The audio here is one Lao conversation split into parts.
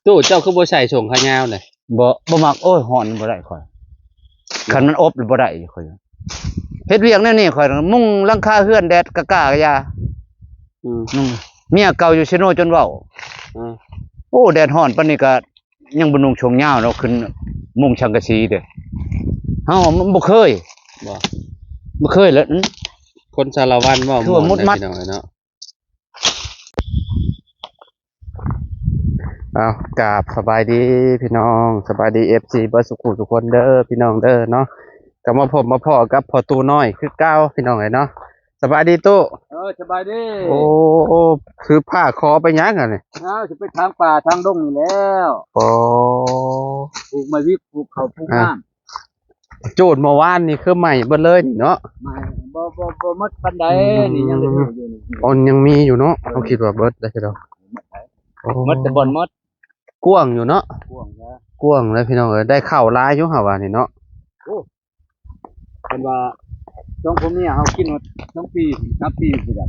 ຕູ້ເຈົ້າຄືບໍ່ໃສ່ສົ້ງຂາຍາວເລີຍ? ບໍ່ ບໍ່ມັກ. ໂອ້ຍ ຮ້ອນບໍ່ໄດ້ຂ້ອຍ. ຄັນມັນອົບແລ້ວບໍ່ໄດ້ຂ້ອຍ. ເຮັດວຽກແນວນີ້ຂ້ອຍມຸງຫຼັງຄາເຮືອນແດດກະກ້າກະຢາ. ອືມ ນຸ່ງ ເມຍເກົ່າຢູ່ເຊໂນຈົນເວົ້າ. ອືມ ໂອ້ ແດດຮ້ອນປານນີ້ກະຍັງບໍ່ນຸ່ງສົ້ງຍາວເນາະ ຂຶ້ນມຸງສັງກະສີເດ້. ເຮົາບໍ່ເຄີຍ. ບໍ່ ບໍ່ເຄີຍແລ້ວ. ອືມ ຄົນສາລະວັນເວົ້າມ່ວນເດ້ພີ່ນ້ອງເອີຍເນາະ. ອ້າວ ກາບສະບາຍດີພີ່ນ້ອງ ສະບາຍດີ ເອັຟຊີ ເບິດສູ່ຜູ້ສູ່ຄົນເດີພີ່ນ້ອງເດີເນາະ. ກໍມາພົບມາພໍ້ກັບພໍ່ຕູ້ນ້ອຍຄືເກົ່າພີ່ນ້ອງເອີຍເນາະ. ສະບາຍດີຕູ້. ເອີ ສະບາຍດີ. ໂອ້ ຖືຜ້າຄໍໄປຫຍັງອັນນີ້? ອ້າວ ຊິໄປຖາງປ່າຖາງດົງນີ້ແລ້ວ. ອໍ ປູກໄມ້ວິກ ປູກເຂົ້າ ປູກ ອ່າ ນ້ຳ. ຈູດເມື່ອວານນີ້ຄືໄໝ້ເບິດເລີຍນີ້ເນາະ. ໄໝ້ ບໍ່ ບໍ່ ບໍ່ໝົດປານໃດ. ອືມ ນີ້ຍັງເຫຼືອຢູ່ນີ້. ອໍ ຍັງມີຢູ່ເນາະ. ເອີ ເຮົາຄິດວ່າເບິດແລ້ວຊິດອກ. ໝົດແຕ່ບ່ອນໝົດ. ກວ້າງຢູ່ເນາະ. ກວ້າງແລ້ວ ກວ້າງແລ້ວພີ່ນ້ອງເອີຍ. ໄດ້ເຂົ້າຫຼາຍຢູ່ເຮົາວ່ານີ້ເນາະ. ໂອ້ ເພິ່ນວ່າສອງຜົວເມຍເຮົາກິນໝົດສອງປີ ສາມປີພຸ້ນລະ.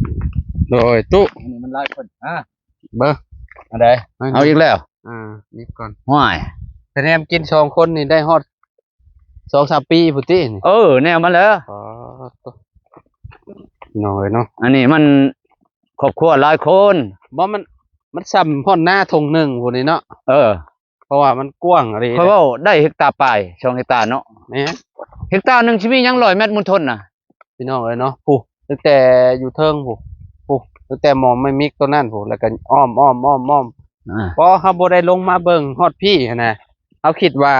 ໂດຍ ຕູ້ ອັນນີ້ມັນຫຼາຍຄົນ. ຮະ ເບິ່ງ ອັນໃດ? ເອົາອີກແລ້ວ. ອ່າ ນີ້ກ່ອນ. ຫ້ວຍ ຄະແນນກິນສອງຄົນນີ້ໄດ້ຮອດສອງສາມປີພຸ້ນຕິນີ້. ເອີ ແນວມັນແຫຼະ. ອໍ ພີ່ນ້ອງເອີຍເນາະ. ອັນນີ້ມັນຄອບຄົວຫຼາຍຄົນ. ບໍ່ ມັນ ມັນສ່ຳຮອດນາທົ່ງໜຶ່ງພຸ້ນນີ້ເນາະ. ເອີ ເພາະວ່າມັນກວ້າງອີ່ຫຼີ. ຂ້ອຍເວົ້າໄດ້ເຮັກຕາປາຍ ສອງເຮັກຕາເນາະ. ແມ່ນ ເຮັກຕາໜຶ່ງຊິມີຫຍັງຮ້ອຍແມັດມຸນທົນນະ ພີ່ນ້ອງເອີຍເນາະ. ຜູ້ ຕັ້ງແຕ່ຢູ່ເທິງຜູ້ ຜູ້ ຕັ້ງແຕ່ໝໍໄມ້ມິກຕົວນັ້ນຜູ້ ແລ້ວກໍອ້ອມ ອ້ອມ ອ້ອມ ອ້ອມ. ອ່າ ເພາະເຮົາບໍ່ໄດ້ລົງມາເບິ່ງຮອດພີ້ຫັ້ນນະ ເຮົາຄິດວ່າ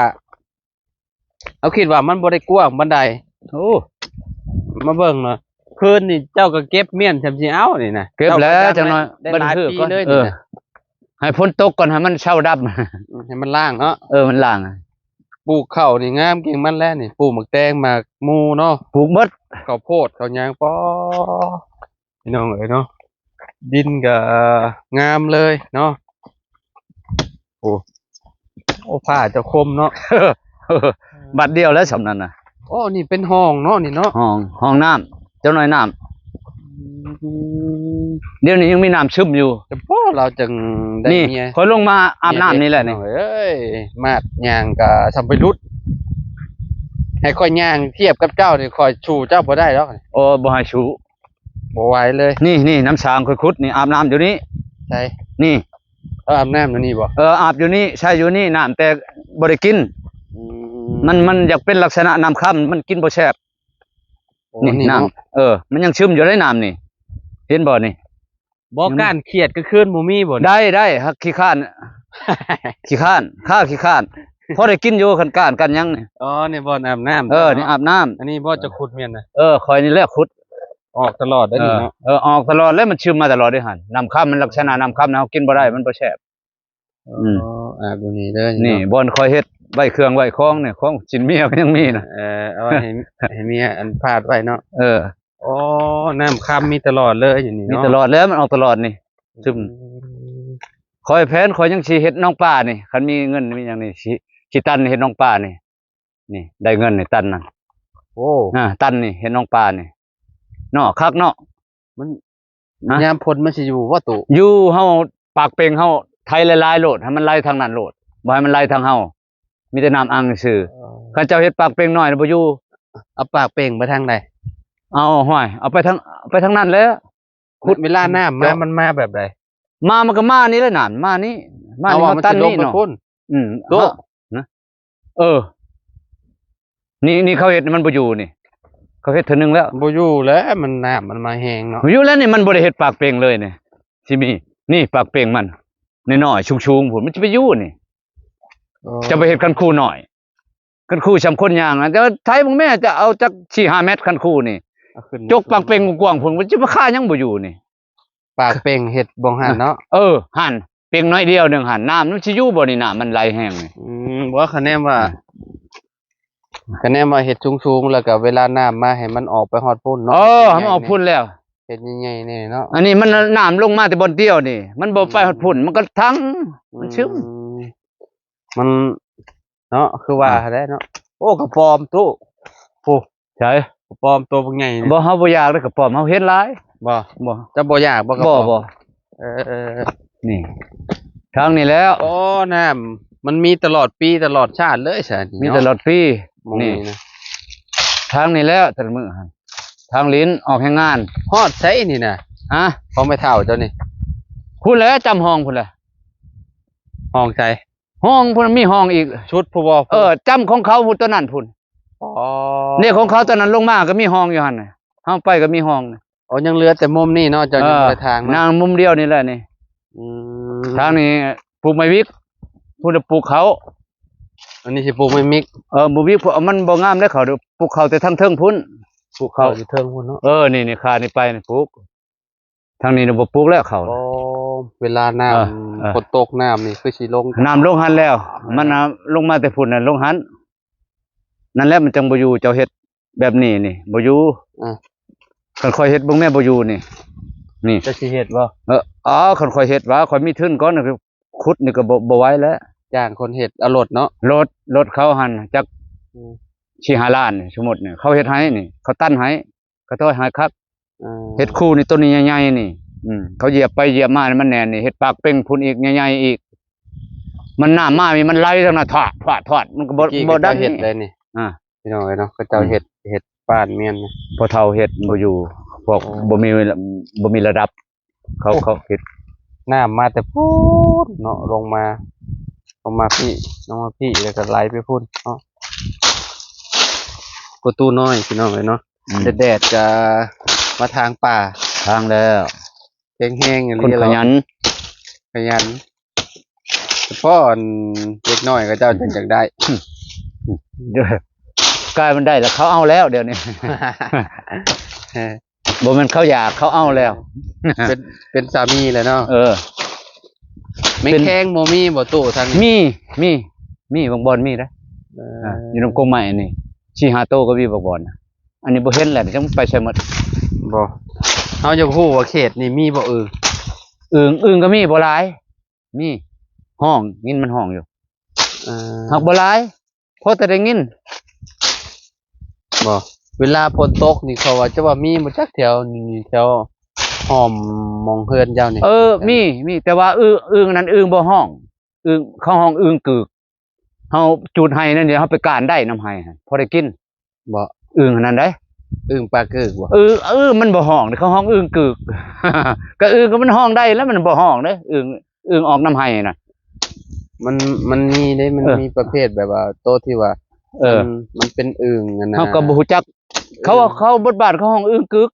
ເຮົາຄິດວ່າມັນບໍ່ໄດ້ກວ້າງປານໃດ. ໂອ້ ມາເບິ່ງເນາະ ຄືນນີ້ເຈົ້າກໍເກັບມ້ຽນຊ່ຳຊິເອົານີ້ນະ. ເກັບແລ້ວ ເຈົ້າກໍຍັງ ຈັກໜ້ອຍ ໄດ້ຫຼາຍປີເລີຍນີ້ນະ. ເອີ ໃຫ້ຝົນຕົກກ່ອນ ໃຫ້ມັນເຊົາດຳ. ອືມ ໃຫ້ມັນລ້າງເນາະ. ເອີ ມັນລ້າງ. ປູກເຂົ້ານີ້ງາມເກັ່ງມັນແລ້ວນີ້ ປູກໝາກແຕງ ໝາກໝູ່ເນາະ ປູກໝົດ ເຂົ້າໂພດເຂົ້າຫຍັງ. ປໍ ພີ່ນ້ອງເອີຍເນາະ ດິນກໍງາມເລີຍເນາະ. ໂອ້ ໂອ້ ຜ້າເຈົ້າຄົມເນາະ. ບາດດຽວແລ້ວສ່ຳນັ້ນນະ. ໂອ້ ນີ້ເປັນຫ້ອງເນາະນີ້ເນາະ. ຫ້ອງ ຫ້ອງນ້ຳ ເຈົ້ານ້ອຍນ້ຳ. ອືມ ດຽວນີ້ຍັງມີນ້ຳຊຶມຢູ່. ແຕ່ພໍລາວຈັ່ງໄດ້ເມຍ. ຂ້ອຍລົງມາອາບນ້ຳນີ້ແຫຼະນີ້. ເອີຍ ມາດຍ່າງກະສ່ຳໄປຫຼຸດ. ໃຫ້ຂ້ອຍຍ່າງທຽບກັບເຈົ້ານີ້ ຂ້ອຍສູ້ເຈົ້າບໍ່ໄດ້ດອກ. ໂອ້ ບໍ່ໃຫ້ສູ້. ບໍ່ໄຫວເລີຍ. ນີ້ ນີ້ ນ້ຳສາງຂ້ອຍຂຸດນີ້ ອາບນ້ຳຢູ່ນີ້. ໃສ? ນີ້. ເອີ ອາບນ້ຳຢູ່ນີ້ບໍ່? ເອີ ອາບຢູ່ນີ້ ໃຊ້ຢູ່ນີ້ ນ້ຳແຕ່ບໍ່ໄດ້ກິນ. ອືມ ມັນ ມັນຢາກເປັນລັກສະນະນ້ຳຄຳ ມັນກິນບໍ່ແຊບ. ໂອ້ ນີ້ ນີ້ ນ້ຳ ເນາະ. ເອີ ມັນຍັງຊຶມຢູ່ໃດນ້ຳນີ້ ເຫັນບໍ່ນີ້? ບໍ່ ອືມ ກ້ານຂຽດກາງຄືນບໍ່ມີບໍ່ນີ້? ໄດ້ ໄດ້ ຫາກຂີ້ຄ້ານ ຂີ້ຄ້ານ ຂ້າຂີ້ຄ້ານ ພໍໄດ້ກິນຢູ່ ຄັນກ້ານກັນຫຍັງນີ້. ອໍ ນີ້ບ່ອນອາບນ້ຳ. ເອີ ເນາະ ນີ້ອາບນ້ຳ. ອັນນີ້ບໍ່ຈະຂຸດແມ່ນນະ? ເອີ ຂ້ອຍນີ້ແຫຼະຂຸດ. ອອກຕະຫຼອດໄດ໋ນີ້ເນາະ. ເອີ ເອີ ອອກຕະຫຼອດແລ້ວ ມັນຊຶມມາຕະຫຼອດເດ້ຫັ້ນ. ນ້ຳຄຳມັນລັກສະນະນ້ຳຄຳນະ ເຮົາກິນບໍ່ໄດ້ ມັນບໍ່ແຊບ. ອໍ ອືມ ອາບຢູ່ນີ້ເດີ. ນີ້ ນີ້ເນາະ ບ່ອນຂ້ອຍເຮັດໄວ້ເຄື່ອງໄວ້ຂອງນີ້ ຂອງຊິນເມຍກໍຍັງມີນະ. ເອີ ເອົາໄວ້ໃຫ້ ໃຫ້ເມຍອັນພາດໄວ້ເນາະ. ເອີ ອໍ ນ້ຳຄຳມີຕະຫຼອດເລີຍຢູ່ນີ້ເນາະ. ມີຕະຫຼອດແລ້ວ ມັນອອກຕະຫຼອດນີ້ ຊຶມ. ອືມ ຂ້ອຍແຜນ ຂ້ອຍຍັງຊິເຮັດໜອງປານີ້ ຄັນມີເງິນມີຫຍັງນີ້ ຊິ ຊິຕັນເຮັດໜອງປານີ້. ນີ້ ໄດ້ເງິນນີ້ຕັນນັ້ນ. ໂອ້ ອ່າ ຕັນນີ້ ເຮັດໜອງປານີ້ເນາະ. ຄັກເນາະ ມັນ ຮະ ຍາມຝົນມັນຊິຢູ່ບໍ່ຕູ້? ຢູ່. ເຮົາປາກເປັ່ງ ເຮົາໄຖຫຼາຍໆໂລດ ໃຫ້ມັນໄຫຼທາງນັ້ນໂລດ ບໍ່ໃຫ້ມັນໄຫຼທາງເຮົາ ມີແຕ່ນ້ຳອັ່ງຊື່. ເອີ ຄັນເຈົ້າເຮັດປາກເປັ່ງນ້ອຍນະບໍ່ຢູ່. ເອົາປາກເປັ່ງໄປທາງໃດ? ເອົາ ຫ້ວຍ ເອົາໄປທາງ ໄປທາງນັ້ນແຫຼະ. ຂຸດ ເວລານ້ຳມາ ມັນມາແບບໃດ? ມາ ມັນກໍມານີ້ແຫຼະ ນ້ຳມານີ້ ມານີ້ ເອົາວ່າ ມາຕັນນີ້ເນາະ. ອືມ ໂຕະ ເອີ ນີ້ ນີ້ເຂົາເຮັດ ມັນບໍ່ຢູ່ນີ້ ເຂົາເຮັດເທື່ອໜຶ່ງແລ້ວ. ບໍ່ຢູ່ແລ້ວ ມັນ ນ້ຳມັນມາແຮງເນາະ. ບໍ່ຢູ່ແລ້ວນີ້ ມັນບໍ່ໄດ້ເຮັດປາກເປັ່ງເລີຍນີ້. ຊິມີ ນີ້ປາກເປັ່ງມັນນ້ອຍໆ ສູງໆພຸ້ນ ມັນຈະໄປຢູ່ນີ້. ເອີ ຈະໄປເຮັດຄັນຄູນ້ອຍ ຄັນຄູຊ່ຳຄົນຍ່າງນະ. ແຕ່ວ່າໄຖເບິ່ງແມ້ ຈະເອົາຈັກສີ່ຫ້າແມັດ ຄັນຄູນີ້ ຈົກປາກເປັ່ງກວ້າງໆພຸ້ນ ມັນຈະມາຄາຫຍັງບໍ່ຢູ່ນີ້. ປາກເປັ່ງເຮັດບ່ອນຫັ້ນເນາະ. ເອີ ຫັ້ນ ເປັ່ງໜ້ອຍດຽວໜຶ່ງຫັ້ນ ນ້ຳມັນຊິຢູ່ບໍ່ນີ້ ນ້ຳມັນໄຫຼແຮງນີ້. ອືມ ບໍ່ ຄະແນນວ່າ ຄະແນນວ່າເຮັດສູງໆ ແລ້ວກໍເວລານ້ຳມາໃຫ້ມັນອອກໄປຮອດພຸ້ນເນາະ. ເອີ ໃຫ້ມັນອອກພຸ້ນແລ້ວ ເຮັດໃຫຍ່ໆແນ່ເນາະ. ອັນນີ້ມັນ ນ້ຳລົງມາແຕ່ບ່ອນດຽວນີ້ ມັນບໍ່ໄປຮອດພຸ້ນ ມັນກໍທັງ ມັນຊຶມ. ອືມ ມັນ ເນາະ ຄືວ່າ ອ່າ ຫັ້ນແຫຼະເນາະ. ໂອ້ ກະປອມຕູ້ ໂອ້ ໃສ? ກະປອມໂຕບັກໃຫຍ່ນີ້. ບໍ່ ເຮົາບໍ່ຢາກເດ້ກະປອມ ເຮົາເຫັນຫຼາຍ. ບໍ່ ບໍ່ ເຈົ້າບໍ່ຢາກບໍ່ກະປອມ? ບໍ່ ບໍ່. ເອີ ນີ້ ທາງນີ້ແຫຼະ. ໂອ້ ນ້ຳມັນມີຕະຫຼອດປີຕະຫຼອດຊາດເລີຍຊະນີ້ ມີຕະຫຼອດປີ. ເນາະ ໝ່ອງນີ້ ນີ້ນະ ທາງນີ້ແຫຼະ ແຕ່ລະມື້ຫັ້ນ ທາງຫຼິ້ນອອກແຮງງານ. ຮອດໃສນີ້ນະ? ຮະ? ຂອງແມ່ເຖົ້າເຈົ້ານີ້ ພຸ້ນແຫຼະ ຈ້ຳຮ່ອງພຸ້ນແຫຼະ. ຮ່ອງໃສ? ຮ່ອງພຸ້ນ ມີຮ່ອງອີກ ຊຸດພຸ້ນບໍ່? ເອີ ຈ້ຳຂອງເຂົາພຸ້ນ ຕົວນັ້ນພຸ້ນ. ອໍ ນີ້ຂອງເຂົາຕົວນັ້ນ ລົງມາກໍມີຮ່ອງຢູ່ຫັ້ນນະ ເຮົາໄປກໍມີຮ່ອງ. ອໍ ຍັງເຫຼືອແຕ່ມຸມນີ້ເນາະ ເຈົ້າ ເອີ ຍັງບໍ່ໄດ້ຖາງເນາະ ນາງມຸມດຽວນີ້ແຫຼະນີ້. ອືມ ທາງນີ້ປູກໄມ້ວິກ ພຸ້ນນະປູກເຂົ້າ. ອັນນີ້ຊິປູກໄມ້ມິກ. ເອີ ບໍ່ມີ ມັນບໍ່ງາມເດ້ເຂົ້າ ປູກເຂົ້າແຕ່ທາງເທິງພຸ້ນ. ປູກເຂົ້າຢູ່ເທິງພຸ້ນເນາະ. ເອີ ນີ້ໆ ຄານີ້ໄປນີ້ປູກ ທາງນີ້ນະບໍ່ປູກແລ້ວເຂົ້າ. ອໍ ເວລານ້ຳ ເອີ ເອີ ຝົນຕົກ ນ້ຳນີ້ຄືຊິລົງ ນ້ຳລົງຫັ້ນແລ້ວ. ເອີ ມັນ ອາ ລົງມາແຕ່ພຸ້ນນະ ລົງຫັ້ນ. ນັ້ນແຫຼະ ມັນຈັ່ງບໍ່ຢູ່ ເຈົ້າເຮັດແບບນີ້ນີ້ບໍ່ຢູ່. ອ່າ ຄັນຂ້ອຍເຮັດເບິ່ງແນ່ບໍ່ຢູ່ນີ້ ນີ້ ເຈົ້າຊິເຮັດບໍ່? ເອີ ອໍ ຄັນຂ້ອຍເຮັດວ່າ ຂ້ອຍມີທຶນກ່ອນ ຂຸດນີ້ກໍບໍ່ ບໍ່ໄຫວແລ້ວ. ຈ້າງຄົນເຮັດເອົາລົດເນາະ ລົດ ລົດເຂົາຫັ້ນຈັກ ອືມ ສີ່ຫ້າລ້ານ ສົມມຸດນີ້ ເຂົາເຮັດໃຫ້ນີ້ ເຂົາຕັນໃຫ້ ເຂົາຖອຍໃຫ້ຄັກ. ອ່າ ເຮັດຄູນີ້ ຕົ້ນນີ້ໃຫຍ່ໆນີ້ ອືມ ເຂົາຢຽບໄປຢຽບມານີ້ ມັນແໜ້ນນີ້ ເຮັດປາກເປັງພຸ້ນອີກ ໃຫຍ່ໆອີກ. ມັນນ້ຳມານີ້ ມັນໄຫຼທາງນັ້ນ ທອດ ທອດ ທອດ ມັນກໍບໍ່ ຕະກີ້ ບໍ່ດັນ ເຂົາເຮັດໄດ້ນີ້ ອ່າ ພີ່ນ້ອງເອີຍເນາະ ເຂົາເຈົ້າ ອືມ ເຮັດ ເຮັດບ້ານແມ່ນນະ ພໍ່ເຖົ້າເຮັດບໍ່ຢູ່ ພວກ ໂອ້ ບໍ່ມີ ບໍ່ມີລະດັບ ເຂົາ ໂອ້ ເຂົາເຮັດ. ນ້ຳມາແຕ່ພຸ້ນເນາະ ລົງມາ ລົງມາພີ້ ລົງມາພີ້ ແລ້ວກໍໄຫຼໄປພຸ້ນເນາະ. ປະຕູນ້ອຍ ພີ່ນ້ອງເອີຍເນາະ ອືມ ແດດໆ ກໍມາຖາງປ່າ ຖາງແລ້ວ ແຂງແຮງອີ່ຫຼີ ຄົນຂະຫຍັນ ຂະຫຍັນ ສະເພາະອັນເດັກນ້ອຍເຂົາເຈົ້າຈັ່ງຢາກໄດ້ ກາຍມັນໄດ້ແລ້ວ ເຂົາເອົາແລ້ວດຽວນີ້ ບໍ່ແມ່ນເຂົາຢາກ ເຂົາເອົາແລ້ວ ເປັນ ເປັນສາມີແລ້ວເນາະ. ເອີ ແມ່ງແຄງບໍ່ມີບໍ່ຕູ້ທາງນີ້? ມີ ມີ ມີ ບາງບ່ອນມີເດ້. ເອີ ອ່າ ຢູ່ນຳກົງໄມ້ອັນນີ້ ສີ່ຫ້າໂຕກໍມີບາງບ່ອນ. ອັນນີ້ບໍ່ເຫັນແລ້ວ ຈັກໄປໃສໝົດ. ບໍ່ ເຮົາຢາກຮູ້ວ່າເຂດນີ້ມີບໍ່ອຶ່ງ? ອຶ່ງ ອຶ່ງກໍມີ ບໍ່ຫຼາຍ ມີ ຮ້ອງ ຍິນມັນຮ້ອງຢູ່. ເອີ ຫາກບໍ່ຫຼາຍ ພໍແຕ່ໄດ້ຍິນ. ບໍ່ ເວລາຝົນຕົກນີ້ ເຂົາວ່າຈະວ່າມີບໍ່ຈັກແຖວນີ້ ແຖວອ້ອມໝ່ອງເຮືອນເຈົ້ານີ້. ເອີ ມີ ມີ ແຕ່ວ່າອຶ່ງ ອຶ່ງນັ້ນອຶ່ງບໍ່ຮ້ອງ ອຶ່ງ ເຂົາຮ້ອງອຶ່ງກຶກ. ເຮົາຈູດໄຮ່ນັ້ນ ເຮົາໄປການໄດ້ນຳໄຮ່ຫັ້ນ ພໍໄດ້ກິນ. ບໍ່ ອຶ່ງຫັ້ນນັ້ນໃດ໋ ອຶ່ງປ່າກຶກບໍ່? ເອີ ເອີ ມັນບໍ່ຮ້ອງເດ້ ເຂົາຮ້ອງອຶ່ງກຶກ. ກະອຶ່ງກໍມັນຮ້ອງໄດ້ແລ້ວ ມັນບໍ່ຮ້ອງເດ້ ອຶ່ງ ອຶ່ງອອກນຳໄຮ່ນະ. ມັນ ມັນມີເດ້ ມັນ ເອີ ມີປະເພດແບບວ່າໂຕທີ່ວ່າ ເອີ ມັນ ມັນເປັນອຶ່ງຫັ້ນນະ ເຮົາກໍບໍ່ຮູ້ຈັກ. ເອີ ເຂົາ ເຂົາບົດບາດເຂົາຮ້ອງອຶ່ງກຶກ.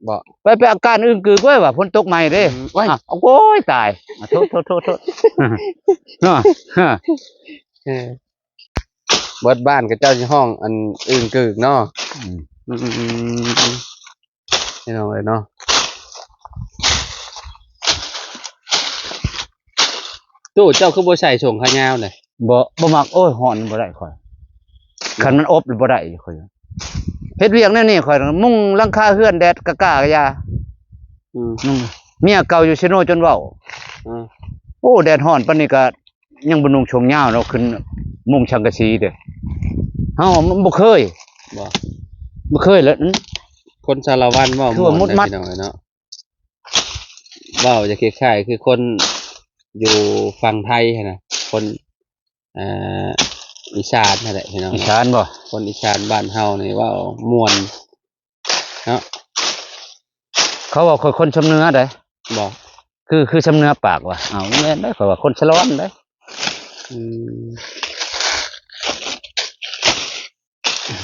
ບໍ່ ໄປ ໄປອາການອຶ່ງກຶກເວີຍວ່າ ຝົນຕົກໃໝ່ເດ້. ອືມ ໂອ້ຍ ອ້າວ ໂອ້ຍ ຕາຍ ໂທດ ໂທດ ໂທດ ໂທດ ເນາະ. ເອີ ເບິດບ້ານເຂົາເຈົ້າຊິຮ້ອງອັນອຶ່ງກຶກເນາະ. ອືມ ອືມ ພີ່ນ້ອງເອີຍເນາະ. ຕູ້ ເຈົ້າຄືບໍ່ໃສ່ສົ້ງຂາຍາວເລີຍ? ບໍ່ ບໍ່ມັກ ໂອ້ຍ ຮ້ອນ ບໍ່ໄດ້ຂ້ອຍ. ຄັນມັນອົບແລ້ວບໍ່ໄດ້ຂ້ອຍ ເຮັດວຽກແນວນີ້ຂ້ອຍ ມຸງຫຼັງຄາເຮືອນແດດກະກ້າກະຢາ. ອືມ ອືມ ເມຍເກົ່າຢູ່ເຊໂນຈົນເວົ້າ. ອືມ ໂອ້ ແດດຮ້ອນປານນີ້ກະຍັງບໍ່ນຸ່ງສົ້ງຍາວເນາະ ຂຶ້ນມຸງສັງກະສີເດ້. ເຮົາມັນບໍ່ເຄີຍ ບໍ່ ບໍ່ເຄີຍແລ້ວ. ອືມ ຄົນສາລະວັນເວົ້າມ່ວນ ຄືວ່າມຸດມັດ ພີ່ນ້ອງເອີຍເນາະ. ເວົ້າຈະຄ້າຍໆຄືຄົນຢູ່ຝັ່ງໄທຫັ້ນນະ ຄົນ ອ່າ ອີສານຫັ້ນແຫຼະພີ່ນ້ອງ. ອີສານບໍ່? ຄົນອີສານບ້ານເຮົານີ້ເວົ້າມ່ວນເນາະ. ເຂົາເວົ້າຂ້ອຍຄົນຊຳເໜືອໃດ໋. ບໍ່ ຄື ຄືຊຳເໜືອປາກວ່າ. ເອົ້າ ແມ່ນໃດ໋ ຂ້ອຍວ່າຄົນສາລະວັນໃດ໋. ອືມ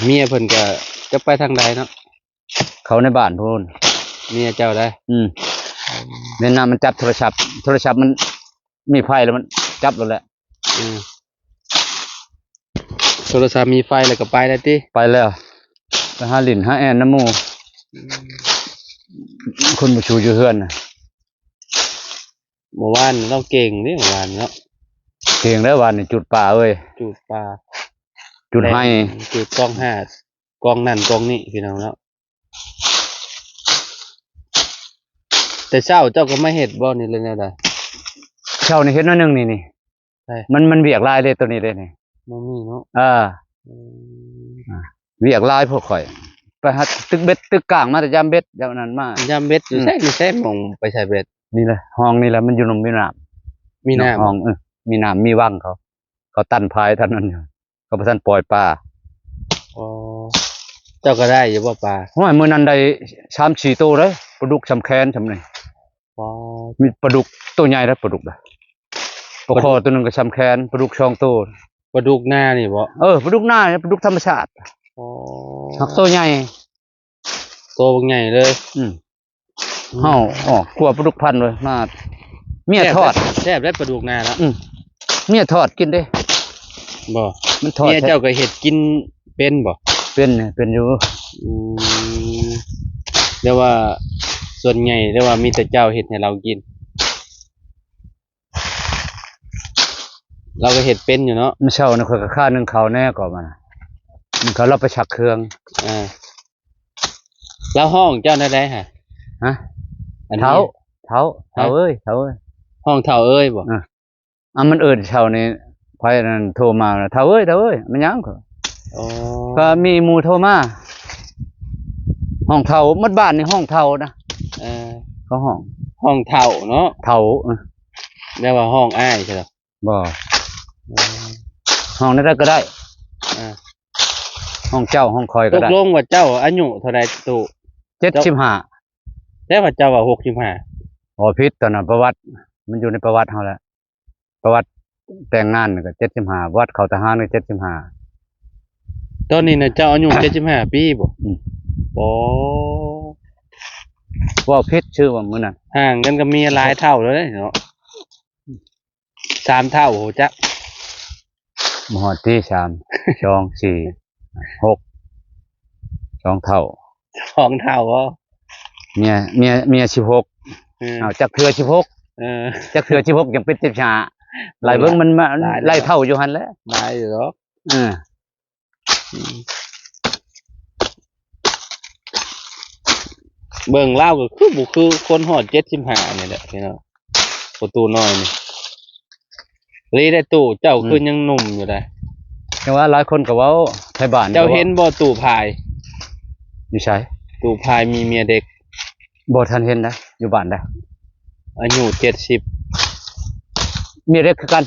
ເມຍເພິ່ນກະຈັກໄປທາງໃດເນາະ. ເຂົ້າໃນບ້ານພຸ້ນ. ເມຍເຈົ້າໃດ໋? ອືມ ແມ່ນນະ ມັນຈັບໂທລະສັບ ໂທລະສັບມັນມີໄຟແລ້ວ ມັນຈັບໂລດແຫຼະ. ອືມ ໂທລະສັບມີໄຟແລ້ວກໍໄປແລ້ວຕິ? ໄປແລ້ວ ໄປຫາຫຼິ້ນຫາແອ່ນນຳໝູ່. ອືມ ຄົນບໍ່ຊູ້ຢູ່ເຮືອນນະ. ເມື່ອວານນີ້ລາວເກັ່ງເດ້ ເມື່ອວານນີ້ເນາະ. ເກັ່ງແລ້ວ ວານນີ້ຈູດປາເອີຍ ຈູດປາ ຈູດໄຮ່ ຈູດກອງຫາດ ກອງນັ້ນກອງນີ້ ພີ່ນ້ອງເນາະ. ແຕ່ເຊົ້າເຈົ້າກໍມາເຮັດບໍ່ນີ້ ຫຼືແນວໃດ? ເຊົ້ານີ້ເຮັດໜ້ອຍໜຶ່ງນີ້ ນີ້ ໃຊ່ ມັນ ມັນວຽກຫຼາຍເດ້ ໂຕນີ້ເດ້ນີ້ ບໍ່ມີເນາະ. ເອີ ອືມ ອ່າ ວຽກຫຼາຍພວກຂ້ອຍ ໄປຫາຕຶກເບັດຕຶກກ້າງມາແຕ່ຢາມເບັດ ຢາມນັ້ນມາ ຢາມເບັດຢູ່ໃສ? ອືມ ຢູ່ໃສ ໝ່ອງໄປໃສ່ເບັດ? ນີ້ແຫຼະ ຫ້ອງນີ້ແຫຼະ ມັນຢູ່ລຸ່ມຢູ່ນ້ຳ. ມີນ້ຳ ໜອງ ເອີ ມີນ້ຳມີວັງເຂົາ ເຂົາຕັນຝາຍເທົ່ານັ້ນ ເຂົາບໍ່ທັນປ່ອຍປາ. ອໍ ເຈົ້າກໍໄດ້ຢູ່ບໍ່ປາ? ໂອ້ຍ ມື້ນັ້ນໄດ້ສາມສີ່ໂຕເດ້ ປາດຸກສ່ຳແຂນສ່ຳນີ້. ອໍ ມີປາດຸກໂຕໃຫຍ່ເດ້ ປາດຸກນະ ປາຄໍໂຕໜຶ່ງກໍສ່ຳແຂນ ປາດຸກສອງໂຕ. ປາດຸກນານີ້ບໍ? ເອີ ປາດຸກນາ ປາດຸກທຳມະຊາດ. ອໍ ຫາກໂຕໃຫຍ່ ໂຕບັກໃຫຍ່ເລີຍ. ອືມ ເຮົາອອກກົວປາດຸກພັນເລີຍ ມາ ເມຍທອດ ແຊບເດ້ປາດຸກນາເນາະ. ອືມ ເມຍທອດກິນເດ້. ບໍ່ ມັນທອດ ເມຍເຈົ້າກໍເຮັດກິນເປັນບໍ່? ເປັນ ເປັນຢູ່. ອືມ ແຕ່ວ່າສ່ວນໃຫຍ່ ແຕ່ວ່າມີແຕ່ເຈົ້າເຮັດໃຫ້ລາວກິນ. ລາວກໍເຮັດເປັນຢູ່ເນາະ. ມື້ເຊົ້ານີ້ຂ້ອຍກໍຄາໜຶ້ງເຂົ້າແດ່ກໍມານະ ໜຶ້ງເຂົ້າ ລາວໄປຊັກເຄື່ອງ. ອ່າ ລາວຮ້ອງເຈົ້າແນວໃດຫະ? ຮະ? ອັນນີ້ ເຖົ້າ ເຖົ້າ ເຖົ້າເອີຍ ເຖົ້າເອີຍ. ຮ້ອງເຖົ້າເອີຍບໍ່? ເອີ ອ່າ ມັນເອີ້ນເຊົ້ານີ້ ໃຜນັ້ນໂທມາ ເຖົ້າເອີຍ ເຖົ້າເອີຍ ແມ່ນຫຍັງ? ອໍ ກໍມີໝູ່ໂທມາ ຮ້ອງເຖົ້າ ໝົດບ້ານນີ້ຮ້ອງເຖົ້ານະ. ເອີ ເຂົາຮ້ອງ ຮ້ອງເຖົ້າເນາະ ເຖົ້າ. ເອີ ແປວ່າຮ້ອງອ້າຍໃຊ່ລະ? ບໍ່ ເອີ ຮ້ອງແນວໃດກໍໄດ້. ອ່າ ຮ້ອງເຈົ້າ ຮ້ອງຂ້ອຍກໍໄດ້. ຕົກລົງວ່າເຈົ້າອາຍຸເທົ່າໃດຕູ້? ເຈັດສິບຫ້າ. ແຕ່ວ່າເຈົ້າວ່າຫົກສິບຫ້າ. ບໍ່ ຜິດ ຕອນນັ້ນປະຫວັດ ມັນຢູ່ໃນປະຫວັດເຮົາແຫຼະ. ປະຫວັດແຕ່ງງານກໍເຈັດສິບຫ້າ ປະຫວັດເຂົ້າທະຫານກໍເຈັດສິບຫ້າ. ຕອນນີ້ນະເຈົ້າອາຍຸເຈັດສິບຫ້າປີບໍ? ອືມ ອໍ ເວົ້າຜິດຊື່ວ່າມື້ນັ້ນ ຫ່າງກັນກັບເມຍຫຼາຍເທົ່າແລ້ວເດ້ເນາະ. ສາມເທົ່າ ຮູ້ຈັກ ບໍ່ຮອດຕິ ສາມ ສອງ ສີ່ ຫົກ ສອງເທົ່າ ສອງເທົ່າບໍ? ເມຍ ເມຍ ເມຍສິບຫົກ. ເອີ ເອົາ ຈັກເທື່ອສິບຫົກ? ເອີ ຈັກເທື່ອສິບຫົກຍັງເປັນສິບຫ້າ. ຫຼາຍເບິ່ງ ມັນມາ ຫຼາຍເທົ່າຢູ່ຫັ້ນແຫຼະ ຫຼາຍຢູ່ດອກ. ເອີ ອືມ ເບິ່ງລາວກໍຄືບໍ່ຄືຄົນຮອດເຈັດສິບຫ້ານີ້ແຫຼະພີ່ນ້ອງ. ປະຕູນ້ອຍນີ້ ລີໄດ້ຕູ້ ເຈົ້າ ອືມ ຄືຍັງໜຸ່ມຢູ່ໃດ໋. ແຕ່ວ່າຫຼາຍຄົນກໍເວົ້າ ໄທບ້ານ ເຈົ້າເຫັນບໍ່ຕູ້ພາຍ? ຢູ່ໃສ? ຕູ້ພາຍມີເມຍເດັກ. ບໍ່ທັນເຫັນໃດ໋ ຢູ່ບ້ານໃດ໋. ອາຍຸເຈັດສິບ ເມຍເດັກຄືກັນ.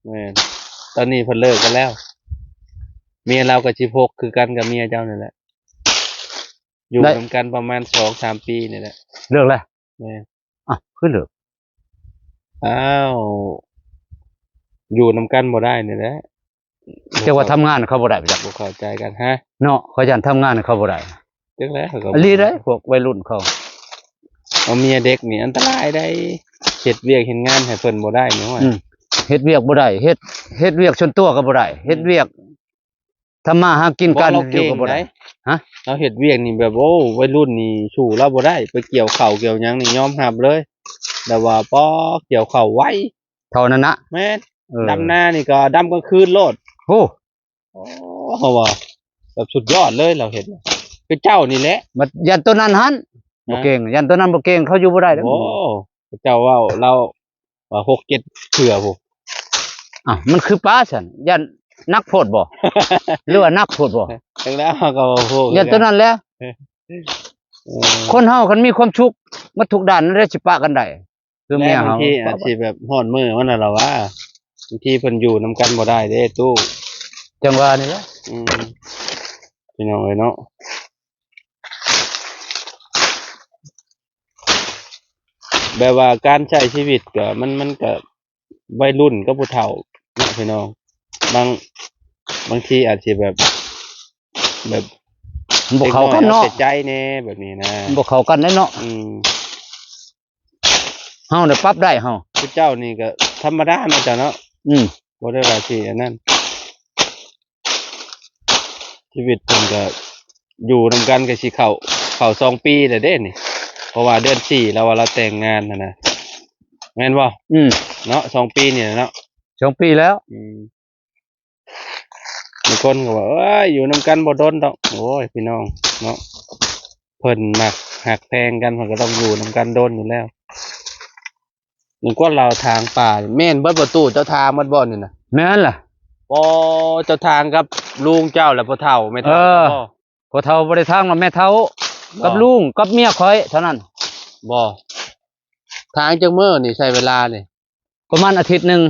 ແມ່ນ ຕອນນີ້ເພິ່ນເລີກກັນແລ້ວ. ເມຍລາວກໍສິບຫົກຄືກັນກັບເມຍເຈົ້ານັ້ນແຫຼະ ຢູ່ນຳກັນປະມານສອງສາມປີນີ້ແຫຼະ. ເລີກແລ້ວ? ແມ່ນ. ອ້າວ ຄືເລີກ? ອ້າວ ຢູ່ນຳກັນບໍ່ໄດ້ນີ້ແຫຼະ. ເຈົ້າວ່າທຳງານເຂົາບໍ່ໄດ້ ບໍ່ເຂົ້າໃຈກັນ. ຮະ? ເນາະ ຂ້ອຍຢ້ານທຳງານເຂົາບໍ່ໄດ້. ຈັກແລ້ວ ເຂົາກໍ ອີ່ຫຼີເດ້ ພວກໄວລຸ້ນເຂົາ ເອົາເມຍເດັກນີ້ອັນຕະລາຍໃດ໋. ເຮັດວຽກເຮັດງານໃຫ້ເພິ່ນບໍ່ໄດ້ນີ້. ອືມ ເຮັດວຽກບໍ່ໄດ້ ເຮັດ ເຮັດວຽກສ່ວນຕົວກໍບໍ່ໄດ້ ເຮັດວຽກ ອືມ ທຳມາຫາກິນ ບໍ່ ການຢູ່ກໍບໍ່ໄດ້. ຮະ? ລາວເຮັດວຽກນີ້ແບບ ໂອ້ ໄວລຸ້ນນີ້ສູ້ລາວບໍ່ໄດ້ ໄປກ່ຽວເຂົ້າກ່ຽວຫຍັງນີ້ຍອມຮັບເລີຍ ແບບວ່າ ປໍ ກ່ຽວເຂົ້າໄວເທົ່ານັ້ນນະ. ແມ່ນ. ເອີ ດຳນານີ້ກໍດຳກາງຄືນໂລດ. ໂອ້ ໂອ້ ເຮົາວ່າແບບສຸດຍອດເລີຍລາວເຮັດ ຄືເຈົ້ານີ້ແຫຼະ. ບັດຢ້ານໂຕນັ້ນຫັ້ນ ບໍ່ເກັ່ງ ຢ້ານໂຕນັ້ນບໍ່ເກັ່ງ ເຂົາຢູ່ບໍ່ໄດ້ເດ້. ໂອ້ ເຈົ້າເວົ້າລາວວ່າຫົກເຈັດເທື່ອພຸ້ນ. ອ້າວ ມັນຄືປາຊັ້ນ ຢ້ານໜັກໂພດບໍ່ ຫຼືວ່າໜັກໂພດບໍ່? ຈັ່ງແລ້ວເຮົາກໍບໍ່ຮູ້ ຢ້ານໂຕນັ້ນແຫຼະ. ເອີ ຄົນເຮົາຄັນມີຄວາມສຸກໝົດທຸກດ້ານ ແລ້ວຊິປະກັນໄດ້ ຄືເມຍເຮົາ. ບາງທີອາດຊິແບບຮອດມື້ມັນຫັ້ນລະວ່າ ບາງທີເພິ່ນຢູ່ນຳກັນບໍ່ໄດ້ເດ້ຕູ້. ຈັ່ງວ່ານີ້ແຫຼະ. ອືມ ພີ່ນ້ອງເອີຍເນາະ ແບບວ່າການໃຊ້ຊີວິດກໍ ມັນ ມັນກໍໄວລຸ້ນກັບຜູ້ເຖົ້າເນາະພີ່ນ້ອງ. ບາງ ບາງທີອາດຊິແບບ ແບບ ມັນບໍ່ເຂົ້າກັນເນາະ ເດັກນ້ອຍເອົາແຕ່ໃຈແດ່ແບບນີ້ນະ ມັນບໍ່ເຂົ້າກັນເດ້ເນາະ. ອືມ ເຮົານະປັບໄດ້ເຮົາ ຄືເຈົ້ານີ້ກໍທຳມະດາເນາະເຈົ້າເນາະ. ອືມ ບໍ່ໄດ້ວ່າຊິອັນນັ້ນ ຊີວິດເພິ່ນກໍຢູ່ນຳກັນກໍຊິເຂົ້າ ເຂົ້າສອງປີແລ້ວເດ້ນີ້ ເພາະວ່າເດືອນສີ່ລາວວ່າລາວແຕ່ງງານຫັ້ນນະ ແມ່ນບໍ່? ອືມ ເນາະ ສອງປີນີ້ແຫຼະເນາະ ສອງປີແລ້ວ. ອືມ ບາງຄົນກໍວ່າ ເອີຍ ຢູ່ນຳກັນບໍ່ດົນດອກ. ໂອ້ຍ ພີ່ນ້ອງເນາະ ເພິ່ນມັກຮັກແພງກັນ ເພິ່ນກໍຕ້ອງຢູ່ນຳກັນດົນຢູ່ແລ້ວ. ຍັງກວດລາວທາງປ່າ ແມ່ນເບິດບໍ່ຕູ້? ເຈົ້າທາງເບິດບໍ່ນີ້ນະ? ແມ່ນລະ. ອໍ ເຈົ້າທາງກັບລຸງເຈົ້າ ແລະ ພໍ່ເຖົ້າແມ່ເຖົ້າ ເອີ ບໍ່? ພໍ່ເຖົ້າບໍ່ໄດ້ທາງດອກ ແມ່ເຖົ້າ ບໍ່? ກັບລຸງ ກັບເມຍຂ້ອຍເທົ່ານັ້ນ. ບໍ່ ທາງຈັກມື້ນີ້ ໃຊ້ເວລານີ້? ປະມານອາທິດໜຶ່ງ.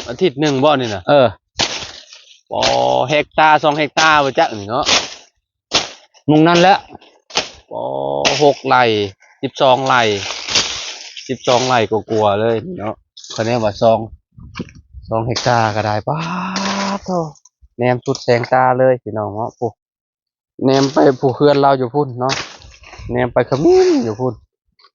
ອາທິດໜຶ່ງບໍ່ນີ້ນະ? ເອີ. ອໍ ເຮັກຕາ ສອງເຮັກຕາບໍ່ຈັກນີ້ເນາະ? ໝ່ອງນັ້ນແຫຼະ. ອໍ ຫົກໄຮ່ ສິບສອງໄຮ່ ສິບສອງໄຮ່ກວ່າໆເລີຍເນາະ. ຄະແນນວ່າສອງ ສອງເຮັກຕາກໍໄດ້. ປາດໂທ້ ແນມສຸດແສງຕາເລີຍພີ່ນ້ອງເນາະ. ໂອ້ ແນມໄປຜູ້ເຮືອນລາວຢູ່ພຸ້ນເນາະ ແນມໄປຂະມິ້ນຢູ່ພຸ້ນ.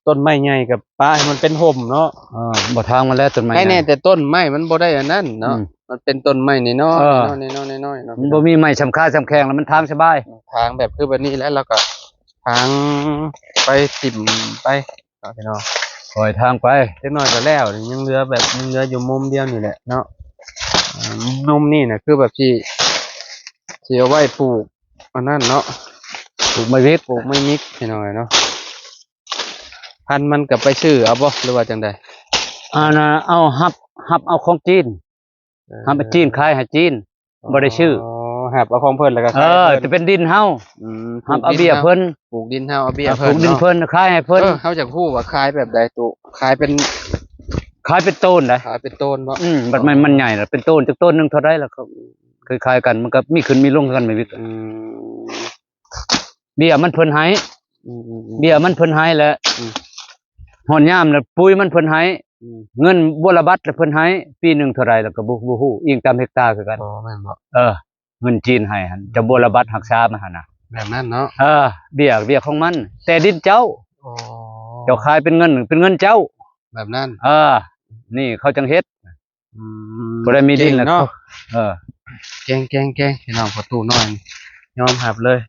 ຕົ້ນໄມ້ໃຫຍ່ກໍປະໃຫ້ມັນເປັນຮົ່ມເນາະ. ເອີ ບໍ່ທາງມັນແລ້ວ ຕົ້ນໄມ້ໃຫຍ່ ໃຫ້ແນ່ແຕ່ຕົ້ນໄມ້ມັນບໍ່ໄດ້ອັນນັ້ນເນາະ. ອືມ ມັນເປັນຕົ້ນໄມ້ນ້ອຍໆ ເອີ ນ້ອຍໆ ນ້ອຍໆເນາະ. ມັນບໍ່ມີໄມ້ຊຳຄາຊຳແຂງ ແລ້ວມັນທາງສະບາຍ. ທາງແບບຄືແບບນີ້ແຫຼະ ແລ້ວກໍທາງໄປຖິ້ມໄປເນາະພີ່ນ້ອງ. ປ່ອຍທາງໄປ ຈັກໜ້ອຍກໍແລ້ວ. ຍັງເຫຼືອແບບ ຍັງເຫຼືອຢູ່ມຸມດຽວນີ້ແຫຼະເນາະ. ອາ ມຸມນີ້ນະ ຄືແບບຊິ ຊິເອົາໄວ້ປູກ ອັນນັ້ນເນາະ ປູກໄມ້ວິກ ປູກໄມ້ມິກພີ່ນ້ອງເອີຍເນາະ. ພັນມັນກໍໄປຊື້ເອົາບໍ່ ຫຼືວ່າຈັ່ງໃດ? ອັນນ່າ ເອົາ ຮັບ ຮັບເອົາຂອງຈີນ. ເອີ ຮັບຈີນ ຂາຍໃຫ້ຈີນ ບໍ່ໄດ້ຊື້. ອໍ ຮັບເອົາຂອງເພິ່ນ ແລ້ວກໍຂາຍໃຫ້ເພິ່ນ. ເອີ ຈະເປັນດິນເຮົາ. ອືມ ຮັບເອົາເບ້ຍເພິ່ນ ປູກດິນເຮົາ ເອົາເບ້ຍເພິ່ນເນາະ ປູກດິນເພິ່ນ ຂາຍໃຫ້ເພິ່ນ. ເອີ ເຮົາຢາກຮູ້ວ່າຂາຍແບບໃດໂຕ? ຂາຍເປັນ ຂາຍເປັນໂຕນໄດ໋. ຂາຍເປັນໂຕນບໍ່? ອືມ ບັດມັນ ອໍ ມັນໃຫຍ່ລະ ເປັນໂຕນ ຈັກໂຕນໜຶ່ງເທົ່າໃດລະ? ເຂົາ ຄ້າຍໆກັນ ມັນກໍມີຂຶ້ນມີລົງຄືກັນແມ່ນ. ອືມ ເບ້ຍມັນເພິ່ນໃຫ້. ອືມໆໆ ເບ້ຍມັນເພິ່ນໃຫ້ແຫຼະ. ອືມ ຮອດຍາມລະ ປຸ໋ຍມັນເພິ່ນໃຫ້. ອືມ ເງິນບົວລະບັດລະເພິ່ນໃຫ້ ປີໜຶ່ງເທົ່າໃດລະກໍບໍ່ ບໍ່ຮູ້ ອີງຕາມເຮັກຕາຄືກັນ. ອໍ ແມ່ນບໍ່? ເອີ ເງິນຈີນໃຫ້ຫັ້ນ ຈະບົວລະບັດຮັກສາມັນຫັ້ນນະ ແບບນັ້ນເນາະ. ເອີ ເບ້ຍ ເບ້ຍຂອງມັນ ແຕ່ດິນເຈົ້າ. ອໍ ເຈົ້າຂາຍເປັນເງິນ ເປັນເງິນເຈົ້າ ແບບນັ້ນ. ເອີ ນີ້ເຂົາຈັ່ງເຮັດ. ອືມ ຜູ້ໃດມີດິນແລ້ວເນາະ. ເອີ ເກັ່ງໆໆ ພີ່ນ້ອງ ພໍ່ຕູ້ນ້ອຍຍອມຮັບເລີຍ.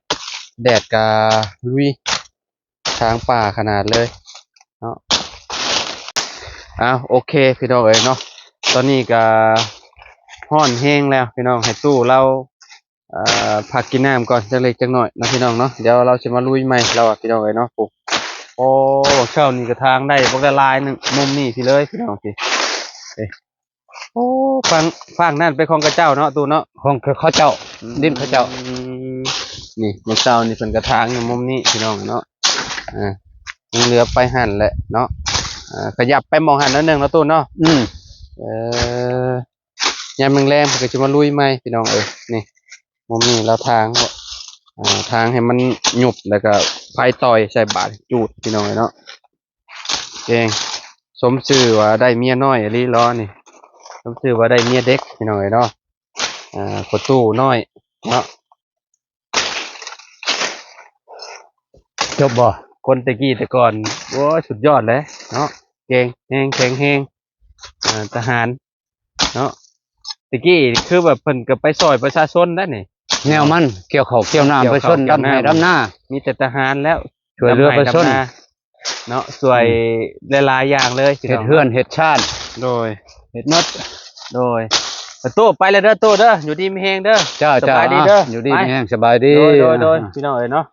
ແດດກະລຸຍ ທາງປ່າຂະໜາດເລີຍເນາະ. ເອົາ ໂອເຄພີ່ນ້ອງເອີຍເນາະ ຕອນນີ້ກະຮ້ອນແຮງແລ້ວພີ່ນ້ອງ. ໃຫ້ຕູ້ລາວ ເອີ ພັກກິນນ້ຳກ່ອນຈັກເລັກຈັກໜ້ອຍເນາະພີ່ນ້ອງເນາະ. ດຽວລາວຊິມາລຸຍໃໝ່ລາວ ພີ່ນ້ອງເອີຍເນາະ. ໂອ້ ໂອ້ ເຊົ້ານີ້ກະທາງໄດ້ບັກຫຼາຍໜຶ່ງ ມຸມນີ້ພີ້ເລີຍພີ່ນ້ອງພີ້. ເອີ ໂອ້ ຝັ່ງ ຝັ່ງນັ້ນເປັນຂອງເຂົາເຈົ້າເນາະ ຕູ້ເນາະ ຂອງເຂົາເຈົ້າ. ອືມ ດິນເຂົາເຈົ້າ. ອືມ ນີ້ ມື້ເຊົ້ານີ້ເພິ່ນກະທາງຢູ່ມຸມນີ້ພີ່ນ້ອງເນາະ. ອ່າ ຍັງເຫຼືອໄປຫັ້ນແຫຼະເນາະ. ອ່າ ຂະຫຍັບໄປໝ່ອງຫັ້ນໜ້ອຍໜຶ່ງເນາະ ຕູ້ເນາະ. ອືມ ເອີ ຍາມແລງໆ ເພິ່ນກະຊິມາລຸຍໃໝ່ພີ່ນ້ອງເອີຍ. ນີ້ ບໍ່ມີລາວທາງ ອ່າ ທາງໃຫ້ມັນຍຸບ ແລ້ວກະໄຟຕ່ອຍໃສ່ບາດຈູດ ພີ່ນ້ອງເອີຍເນາະ. ເກັ່ງ ສົມຊື່ວ່າໄດ້ເມຍນ້ອຍອີ່ຫຼີລໍນີ້ ສົມຊື່ວ່າໄດ້ເມຍເດັກ ພີ່ນ້ອງເອີຍເນາະ. ອ່າ ພໍ່ຕູ້ນ້ອຍເນາະ. ຈົບບໍ່? ຄົນແຕ່ກີ້ແຕ່ກ່ອນ ໂອ້ຍ ສຸດຍອດແຫຼະເນາະ ເກັ່ງແຮງ ແຂງແຮງ. ອ່າ ທະຫານ ເນາະ. ແຕ່ກີ້ຄືແບບເພິ່ນກໍໄປຊ່ອຍປະຊາຊົນໄດ໋ນີ້ ແນວມັນ ກ່ຽວເຂົ້າກ່ຽວນ້ຳ ໄປຊົນດຳໄຮ່ດຳນາ ມີແຕ່ທະຫານແລ້ວ ຊ່ວຍເຫຼືອປະຊາຊົນເນາະ ຊ່ວຍ ອືມ ຫຼາຍໆຢ່າງເລີຍ ເຮັດເຮືອນເຮັດຊານ ໂດຍ ເຮັດໝົດ ໂດຍ. ຕູ້ໄປແລ້ວເດີ ຕູ້ເດີ ຢູ່ດີມີແຮງເດີ. ເຈົ້າ ສະບາຍດີເດີ ຢູ່ດີມີແຮງ ສະບາຍດີ ໂດຍ ໂດຍ ພີ່ນ້ອງເອີຍເນາະ.